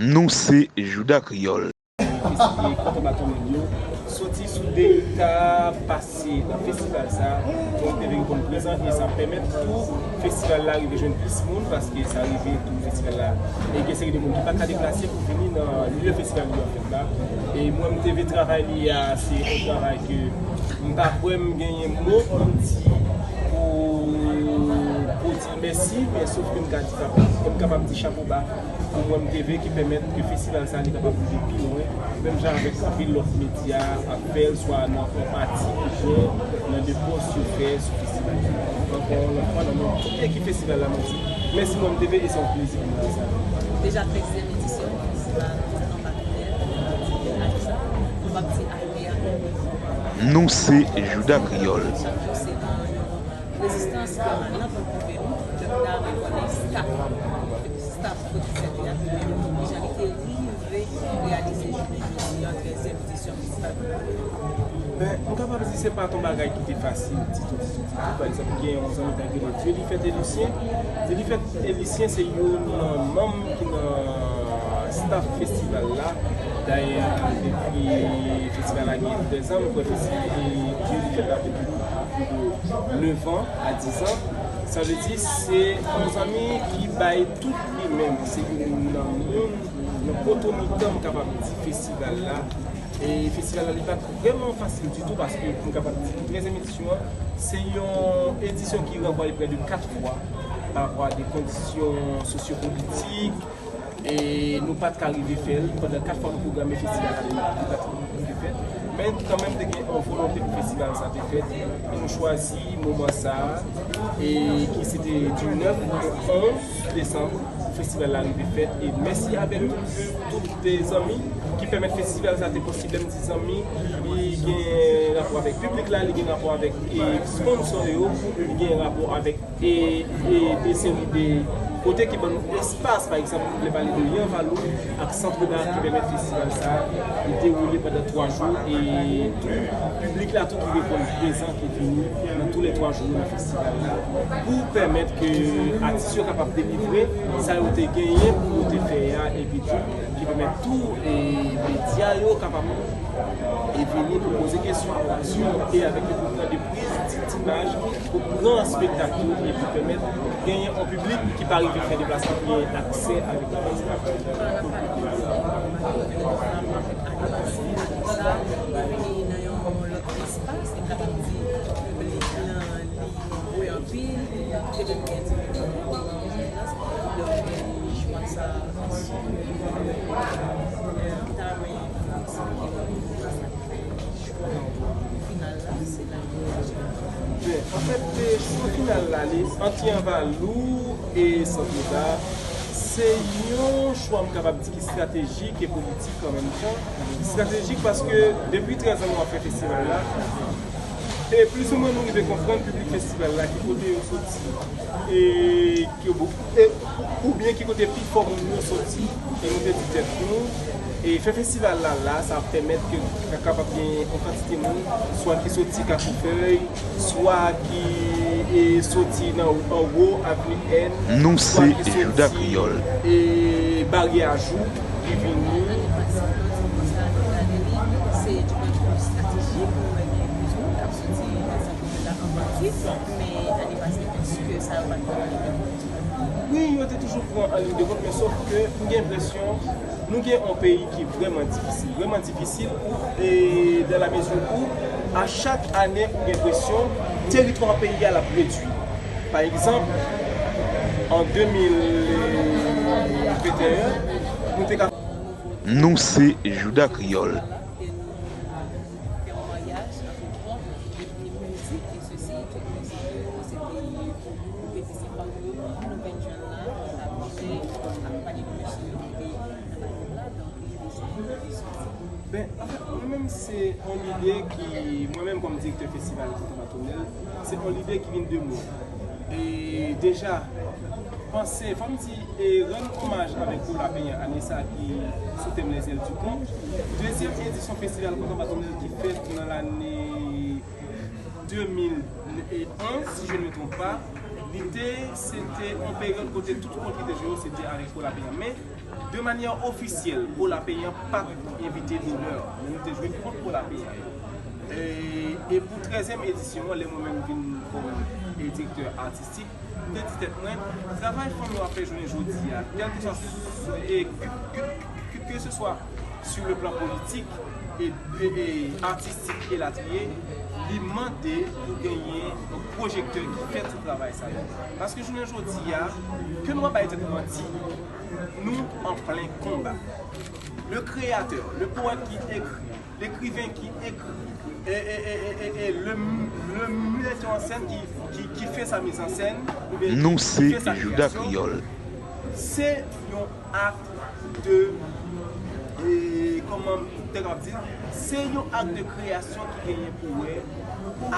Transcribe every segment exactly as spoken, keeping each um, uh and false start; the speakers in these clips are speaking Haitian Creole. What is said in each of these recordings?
Nou se Jouda Kreyòl. Mesye Kontan Batonnèl yo soti sou de eta pase nan festival sa, donk te vin konn prezan e sa pèmèt tou festival la rive jwenn plis moun, paske sa rive tou festival la e gen seri de moun ki pa ka deplase pou vini nan lye festival yo ap fèt la. E mwen m te vle travay li a, se yon travay ke m pa kwè m genyen mo pou m di, pou, pou di mèsi, men sof ke m ka di, m kapab di chapo ba pou mwen m te vle ki pèmèt ke festival sa li kapab rive pi lwen, menm jan avèk anpil lòt medya ap fè l, swa nan yon pati oubyen nan de pòs yo fè sou festival sa. Ankò yon lòt fwa, nan non tout ekip festival la, mwen di mèsi mwen m te vle e se yon plezi pou mwen sa. Deja trèzyèm edisyon festival Kontan Batonnèl, Alisa, nou p ap di Almeya. Nou se Jouda Kreyòl. Chak jou se nan yon rezistans pèmanan pou pwouve nou, pèp la rekonnen staff, staff pwodiktè li a, kijan li te rive reyalize jounen jodi a trèzyèm edisyon festival. Ben, m kapab di se pa t yon bagay ki te fasil ditou, ditou, ditou. Pa egzanp, gen yon zanmi k rele Dielifèt Elisyen. Dielifèt Elisyen se youn nan manm ki nan staff festival la. Dayè, depi festival la gen trèz an, mwen kwè festival Dielifèt la depi plis de nèf an a diz an. Sa vle di, se yon zanmi ki bay tout li menm. Se youn nan moun, nan poto mitan, m kapab di, festival la. E festival la, li pa t vrèman fasil ditou, paske pou m kapab di, trèzyèm edisyon an, se yon edisyon ki ranvwaye prè de kat fwa, pa rapò a de kondisyon sosyopolitik, e nou pa t ka rive fè l. Pandan kat fwa nou pwograme festival la, li pa t rive fèt. Men kanmenm, te gen yon volonte pou festival sa te fèt, e nou chwazi moman sa a, e ki se te di nèf o onz desanm, pou festival la rive fèt. E mèsi avèk tout, tout zanmi ki pèmèt festival sa te posib. Lè m di zanmi, li gen rapò avèk piblik la, li gen rapò avèk, e, sponsò yo, li gen rapò avèk, e, e, de seri de kote ki ban nou espas. Pa egzanp, nou vle pale de Yanvalou ak Sant Roda ki pèmèt festival sa li dewoule pandan twa jou, e tou piblik la tou ki reponn prezan, ki vini nan tou lè twa jou nan festival la, pou pèmèt ke atis yo kapab delivre sa yo te genyen pou yo te fè a, epi tou ki pèmèt tou, e, medya yo kapab, e, vini pou poze kesyon, e avèk yon pran de priz di, dimaj pou gran espektak yo, e pou pèmèt genyen yon piblik ki pa rive fè deplasman pou genyen aksè avèk yon festival. Sa, vini nan yon lòt espas, e kapab di piblik lan li nonbre anpil, e te menm gen difikilte pou anpil plas. Donk, chwa sa, ta renmen eksplike nou sa k fè chwa final la, se la. Ben, anfèt, chwa final la, li ant Yanvalou e Sant Roda, se yon chwa, m kapab di, ki estratejik e politik an menm tan. Estratejik paske depi trèz an nou ap fè festival la, e plizoumwen nou rive konprann piblik festival la, ki kote yo soti, e ki, e, oubyen ki kote pifò moun yo soti, e nou te di tèt nou, e fè festival la la, sa ap pèmèt ke ka kapab gen yon kantite moun, swa ki soti Kafoufèy, swa ki, e, soti nan anwo Avni N, nou swa se ki Jouda soti, Kreyòl, e, Baryè Ajou, ki vini. Se yon estrateji pou wè gen plis moun k ap soti nan sant vil la an pati, men ane pase, èske sa yo pa t pran an liy de kont? Wi, yo te toujou pran an liy de kont, men sòf ke m gen enpresyon nou gen yon peyi ki vrèman difisil, vrèman difisil, e, dans la mesure où, a chak ane, ou gen enpresyon teritwa peyi a l ap redui. Pa egzanp, an de mil venteyen, nou te ka. Nou se Jouda Kreyòl. Fè yon maryaj ant pwòp epi mizik e sesi, tout mizik yo, se te pou mete se pa yo, nou vin jwenn la, sa vle di akonpanye nou mesye yo ki te nan batèm la, donk li te soti. Ben, anfèt, mwen menm, se yon lide ki, mwen menm kòm direktè festival Kontan Batonnèl, se yon lide ki vin de mwen. E deja, panse, fò m di, e rann omaj avèk Paula Peña, ane sa ki sou tèm Les Ailes du Camp. Dezyèm edisyon festival Kontan Batonnèl ki fèt nan lane de mil onz, si je ne me trompe pas. Li te, se te yon peryòd kote tout kont ki te jwe yo, se te avèk Paul Lapeyan. Men, de manyè ofisyèl, Paul Lapeyan pa t envite donè, men nou te jwe kont Paul Lapeyan yo. E, e pou trèzyèm edisyon an, lè mwen menm vin kòm, e, direktè atistik, m te di tèt mwen, travay fanm yo ap fè jounen jodi a, kèlkeswa s-, e, ke, ke, ke, keseswa sur le plan politik e, e, e atistik elatriye, li mande pou genyen yon pwojektè ki fèt sou travay sa yo. Paske jounen jodi a, ke nou pa bay tèt nou manti, nou an plen konba. Le créateur, le poète qui écrit, l'écrivain qui écrit, e, e, e, e, e, e le, le metteur en scène qui, qui, qui fait sa mise en scène, oubyen Nou ki se fè sa Jouda kreyasyon, Kreyòl. Se yon ak de, e, kòman m te kapab di, se yon ak de kreyasyon ki genyen pou wè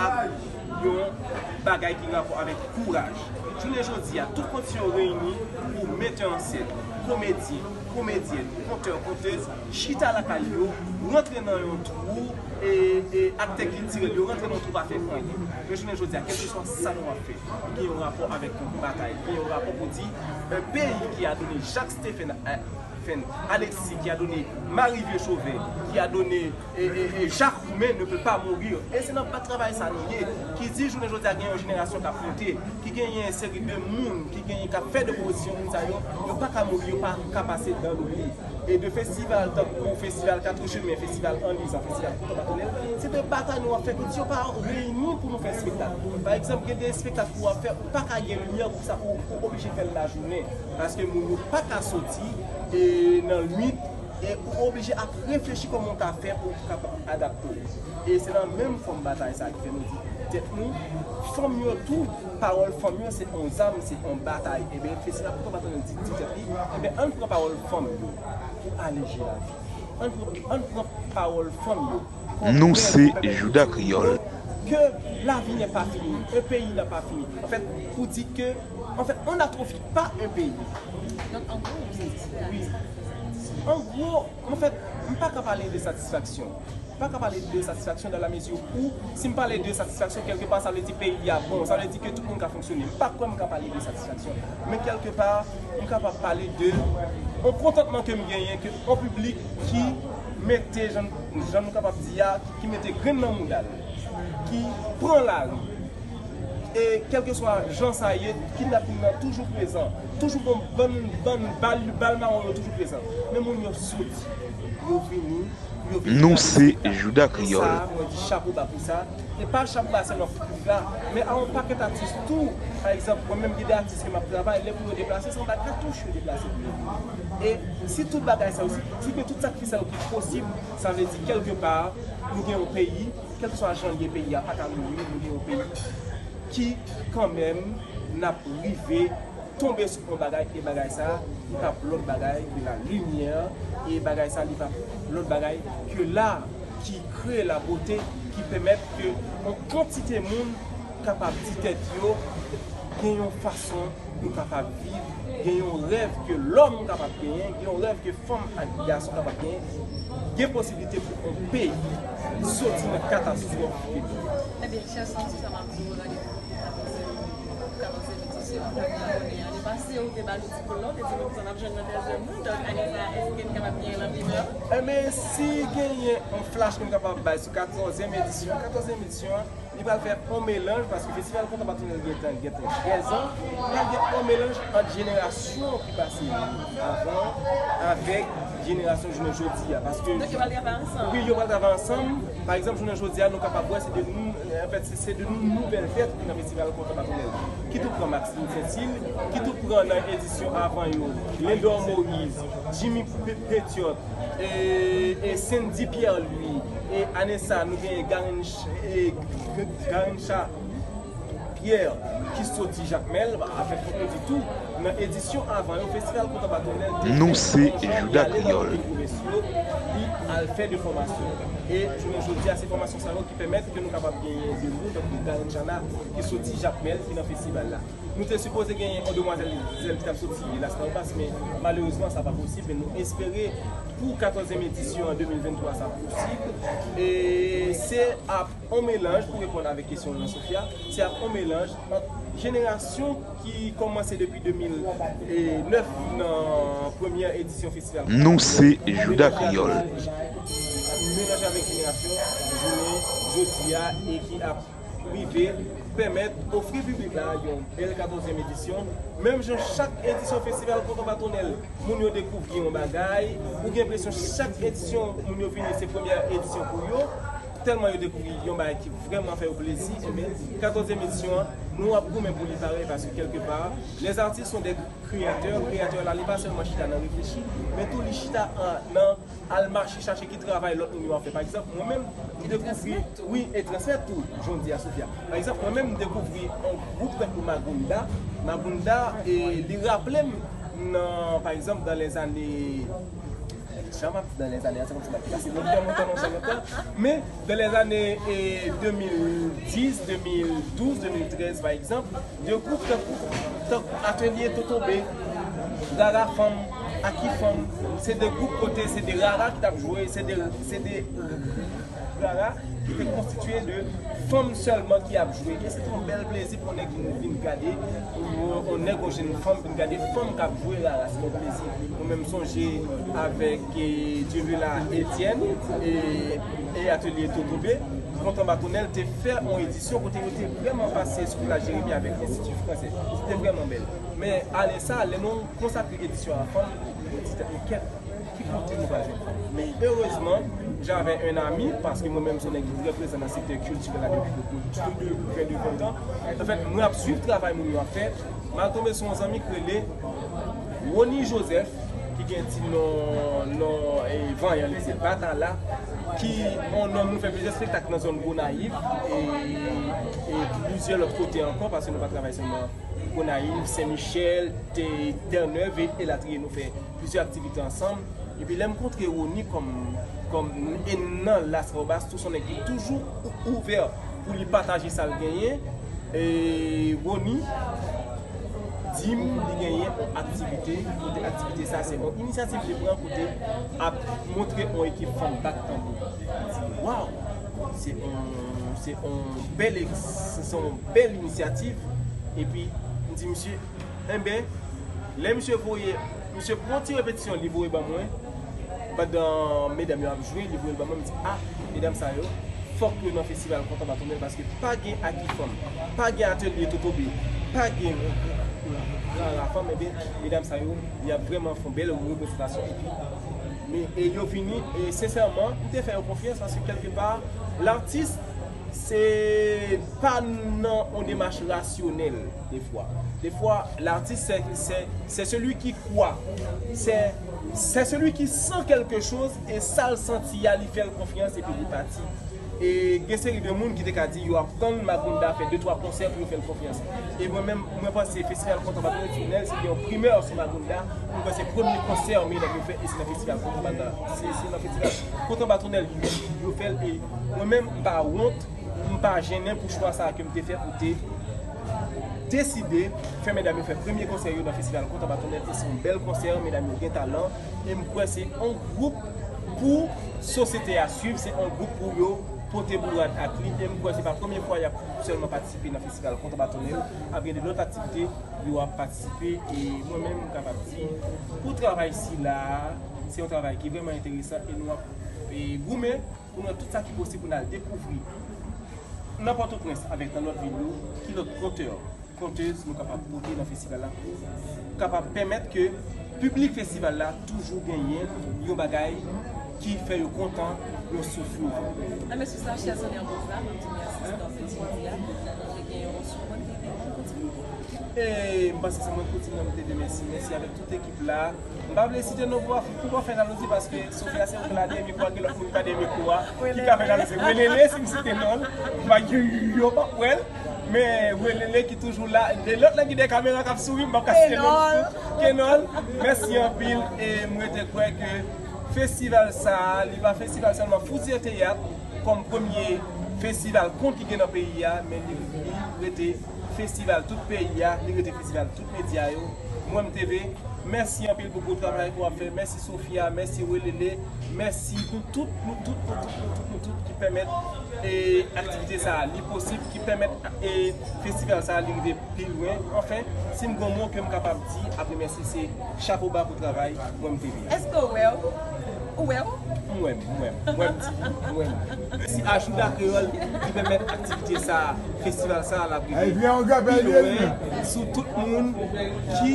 ak yon bagay ki gen rapò avèk kouraj. Jounen jodi a, tout kondisyon yo reyini pou metè an sèn, komedyen, komedyèn, kontè, kontèz, chita lakay yo, rantre nan yon twou, e, e aktè kiltirèl yo rantre nan yon twou pa fè anyen. Men jounen jodi a, kèlkeswa sa nou ap fè, ki gen yon rapò avèk yon batay, ki gen yon rapò pou di, un pays qui a donné Jacques Stephen, euh, Stephen Alexis, qui a donné Marie Vieux Chauvin, qui a donné, e, e, e Jacques Roumain ne peut pas mourir. E se nan bat travay sa nou ye, ki di jounen jodi a gen yon jenerasyon k ap monte, ki genyen yon seri de moun, ki genyen k ap fè de pozisyon moun sa yo, yo pa ka mouri, yo pa ka pase dan loubli. E de festival tankou festival Quatre Chemins, festival Anlizan, festival Kouton Patwonèl, se de batay nou ap fè, ki di yo pa reyini pou nou fè espektak. Pa egzanp, gen de espektak ou ap fè, ou pa ka gen limyè pou sa, ou, ou oblije fè l lajounen. Paske moun yo pa ka soti, e, nan lwit, e ou oblije ap reflechi kòman w ka fè pou w kapab adapte w. E se nan menm fòm batay sa ki fè nou di tèt nou, fanm yo tou, pawòl fanm yo se yon zam, se yon batay. Ebyen, festival Kouton Patwonèl di, di tèt li, ebyen, ann pran pawòl fanm yo pou aleje lavi. Ann pran, ann pran pawòl fanm yo kòm Nou se Jouda Kreyòl. Que la vie n'est pas finie, un pays n'est pas fini. En fait, pour dire que, en fait, on a trop fini, pas un pays. Donk, an gwo, ou satisfè avèk sa? An gwo, an fèt, m pa ka pale de satisfaksyon. M pa ka pale de satisfaksyon dans la mesure où, si m pale de satisfaksyon, kèlkepa, sa vle di peyi a bon, sa vle di ke tout moun ka fonksyone. M pa kwè m ka pale de satisfaksyon. Men kèlkepa, m kapab pale de yon kontantman ke m genyen, ke yon piblik ki mete, jan, jan nou kapab di a, ki, ki mete grenn nan mouda l, ki pran lari. E kèlkeswa jan sa ye, kidnaping nan toujou prezan. Toujou gon bann, bann bal, bal mawon yo toujou prezan. Men moun yo soti, yo vini, yo vini Nou gade se espektak. Jouda Kreyòl. E sa, mwen di chapo ba pou sa. E pa chapo ba sèlman pou piblik la, men a yon pakèt atis tou. Pa egzanp, mwen menm gen de atis ke m ap travay, lè pou yo deplase, se anba katouch yo deplase pou yo vini. E si tout bagay sa yo, si, si gen tout sakrifis sa yo ki posib, sa vle di kèlkepa, nou gen yon peyi, kèlkeswa jan l ye, peyi a pa ka mouri, nou gen yon peyi ki, kanmenm, n ap rive tonbe sou yon bagay, e bagay sa a, li p ap lòt bagay ke la limyè, e bagay sa a, li p ap lòt bagay ke la ki kreye la bote, ki pèmèt ke yon kantite moun kapab di tèt yo, gen yon fason nou kapab viv, gen yon rèv ke lòm kapab genyen, gen yon rèv ke fanm ak gason kapab genyen, gen posiblite pou yon peyi soti nan katastwòf ke li ye. Ebyen, chè Santi, sa m ap di w, randevou pou katòz edisyon, katòz edisyon, k ap vini kounye a. Ane pase, ou te ba nou ti kou la, ou te di nou sa n ap jwenn nan dèzyèm nan, donk, ane sa, èske n kapab genyen l an primè? Ebyen, si genyen yon flash ke m kapab bay sou katòzyèm edisyon, katòzyèm edisyon an, li pral fè yon melanj, paske Festival Kontan Patwonèl gentan, gentan trèz an, pral gen yon melanj ant jenerasyon ki pase avan avèk jenerasyon jounen jodi a, paske Donk, yo pral travay ansanm. Wi, yo pral travay ansanm. Pa egzanp, jounen jodi a, nou kapab wè se de nou, anfèt, se, se de nou nouvèl tèt ki nan Festival Kontan Patwonèl. Kit ou pran Maxime Saint-Cyr, kit ou pran nan edisyon avan yo, Lindor Moïse, Jimmy P-, Petiot, e, e Sandy Pierre Louis, e ane sa, nou genyen Garincha, e, G-, Garincha Pierre ki soti Jakmèl, anfèt, fòk nou di tou, nan edisyon avan yo, Festival Kontan Patwonèl te Nou fè se yon jan, Jouda li ale nan Kreyòl. Vil pwovens yo, li al fè de fòmasyon. E jounen jodi a, se fòmasyon sa yo ki pèmèt ke nou kapab genyen de moun, tankou Garinchana, ki soti Jakmèl, ki nan festival la. Nou te sipoze genyen yon demwazèl Zèl ki t ap soti Las Palmas, men malerezman, sa pa posib, men nou espere pou katòzyèm edisyon an de mil venntwa, sa posib. E se ap yon melanj, pou reponn avèk kesyon w lan, Sofia, se ap yon melanj ant Jenerasyon ki kòmanse depi de mil nèf nan premyè edisyon festival. Nou se Jouda Kreyòl. Melanje avèk jenerasyon jounen jodi a e ki ap rive pèmèt ofri piblik la yon bèl katòzyèm edisyon. Menm jan chak edisyon festival Kontan Patwonèl, moun yo dekouvri yon bagay, ou gen enpresyon chak edisyon moun yo vini se premyè edisyon pou yo. Tèlman yo dekouvri yon bagay ki vrèman fè yo plezi, enben, katòzyèm edisyon an, nou ap goumen pou li parèy, paske kèlkepa, les artistes sont des créateurs, kreyatè la, li pa sèlman chita nan reflechi, men tou li chita an, nan al mache chache ki travay lòt moun yo ap fè. Pa egzanp, mwen menm, m dekouvri, wi, e transmèt tou, jan w di a, Sophia. Pa egzanp, mwen menm, m dekouvri yon gwoup tankou Magounda. Magounda, e, li raple m nan, pa egzanp, dans les années, jan m ap di dans les années, se kòmsi m ap pase lontan, lontan, lontan, lontan. Men, dans les années, e, de mil dis, de mil douz, de mil trèz, pa egzanp, de gwoup tankou, tankou Atelier Totobe, Rara Fanm, Aki Fanm, se de gwoup kote se de rara ki t ap jwe, se de, se de rara ki te konstitye de fanm sèlman ki ap jwe. E se te yon bèl plezi pou yon nèg vin, vin gade, yon nèg, yon jèn fanm vin gade fanm k ap jwe rara. Se yon plezi. Mwen menm sonje avèk, e, Dieuvela Etienne e, e Atelier Totobe, Kontan Batonnèl te fè yon edisyon kote yo te vrèman pase sou Plas Jeremi avèk Enstiti Fransè. Se te vrèman bèl. Men ane sa, lè nou konsakre edisyon a fanm, nou di tèt nou kèt, ki kote nou pral jwenn fanm? Men erezman, j'avais un ami, paske mwen menm se yon nèg ki trè prezan nan sektè kiltirèl la depi prè de, prè de vent an. Anfèt, mwen ap swiv travay moun yo ap fè. M al tonbe sou yon zanmi ki rele Rony Joseph, ki gen ti non, non, e, vanyan, li se Batala, ki yon nonm nou fè plizyè espektak nan zòn Gonayiv e, e plizyè lòt kote ankò, paske nou pa travay sèlman Gonayiv, Sen Michèl, Tè-, Tènèv e elatriye, nou fè plizyè aktivite ansanm. Epi lè m kontre Rony kòm, kòm e nan Las Robas, tou se yon nèg ki toujou ou-, ouvè pou li pataje sa l genyen. E Rony di m li genyen yon aktivite, kote aktivite sa se yon inisyativ li pran kote ap montre yon ekip fanm bat tanbou. M di, waw! Se yon, se yon bèl, se yon bèl inisyativ. Epi m di misye, enben, lè misye voye, misye pran ti repetisyon li voye ban mwen, pandan medam yo ap jwe, li voye l ban mwen, m di, a, medam sa yo, fòk yo nan festival Kontan Batonnèl, paske pa gen Aki Fanm, pa gen Atelier Totobe, pa gen Rara Fanm, enben, medam sa yo, y ap vrèman fè yon bèl reprezantasyon, epi, men, e yo vini, e sensèman, m te fè yo konfyans, paske kèlkepa, latis, se pa nan yon demach rasyonèl, defwa. Defwa, latis, se, se, se seli ki kwè, se, se seli ki san kèlke choz, e sa l santi a, li fè l konfyans, epi li pati. E gen seri de moun ki te ka di yo ap tann Magounda fè de twa konsè pou yo fè l konfyans. E mwen menm, mwen panse festival Kontan Patwonèl se yon primè sou Magounda. Mwen panse premye konsè medam yo fè, e se nan festival Kontan Patwonèl. Se, se nan festival Kontan Patwonèl yo, yo fè l. E mwen menm, m pa wont, m pa jennen pou chwa sa a ke m te fè pou te deside fè medam yo fè premye konsè yo nan festival Kontan Patwonèl. E se yon bèl konsè, medam yo gen talan. E m kwè se yon gwoup pou sosyete a swiv, se yon gwoup pou yo pote bourad ak li. E m kwè se pa premye fwa y ap sèlman patisipe nan festival Kontan Patwonèl, ap gen de lòt aktivite yo ap patisipe. E mwen menm, m kapab di, pou travay sila a, se yon travay ki vrèman enteresan e nou ap, e, goumen pou nou wè tout sa ki posib pou n al dekouvri nan Pòtoprens avèk nan lòt vil yo, ki lòt kontè kontèz nou kapab pote nan festival la pou kapab pèmèt ke piblik festival la toujou genyen yon bagay ki fè yo kontan, yon souf nouvo. Anben sou sa, chè zonè an poz la, mwen di mèsi dan festival la. Mwen te gen yon sou mwen te gen yon kontinite. E m panse se mwen ki kontinye, mwen te di mèsi, mèsi avèk tout ekip la. M pa vle site non pou pa, pou pa fè jalouzi paske Sophia se ou ki la dèyè mikwo a, gen lòt moun ki pa dèyè mikwo a ki ka fè jalouzi. Welele, si m site non l, m pa gen yo p ap wè l. Men Welele ki toujou la. E lòt la ki dèyè kamera k ap souri, m p ap ka site non l tou. Kenòl, mèsi anpil. E m rete kwè ke festival sa a, li pa festival sèlman Foudyè Teyat kòm premye festival kont ki gen nan peyi a, men li, li rete festival tout peyi a, li rete festival tout medya yo. Mwen M T V, mèsi anpil pou gwo travay ke w ap fè. Mèsi Sofia, mèsi Welele, mèsi nou tout, nou tout, nou tout, nou tout, nou tout ki pèmèt e aktivite sa a li posib, ki pèmèt e festival sa a li rive pi lwen. Anfen, si m gen yon mo ke m kapab di ap remèsye, se chapo ba pou travay Mwen M T V. Èske w wè w? Ou wè w? M wè m, m wè m, m wè m di, m wè m. Mèsi a Jouda Kreyòl ki pèmèt aktivite sa a, festival sa a l ap rive pi lwen sou tout moun ki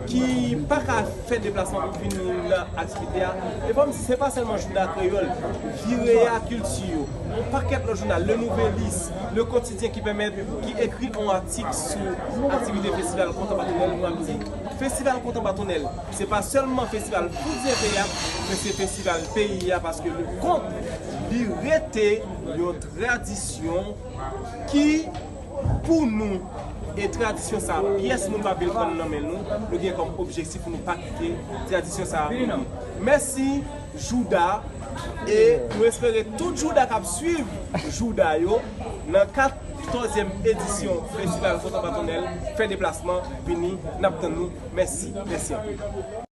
ki pa ka fè deplasman pou vin nan aktivite a. E fò m di, se pa sèlman Jouda Kreyòl, Vire a Kilti yo, yon pakèt lòt jounal, Le Nouvelliste, Le Quotidien ki pèmèt, ki ekri yon atik sou aktivite festival Kontan Batonnèl. Mwen m di, festival Kontan Batonnèl, se pa sèlman festival Food Zephyr, men se festival peyi a, paske le kont li rete yon tradisyon ki pou nou. E tradisyon sa a, pyès moun pa vle l pran nan men nou. Nou gen kòm objektif pou nou pa kite tradisyon sa a pou nou. Mèsi Jouda. E nou espere tout Jouda k ap swiv Jouda yo nan katòzyèm edisyon Festival Kontan Batonnèl fè deplasman, vini, n ap tann nou. Mèsi, mèsi anpil.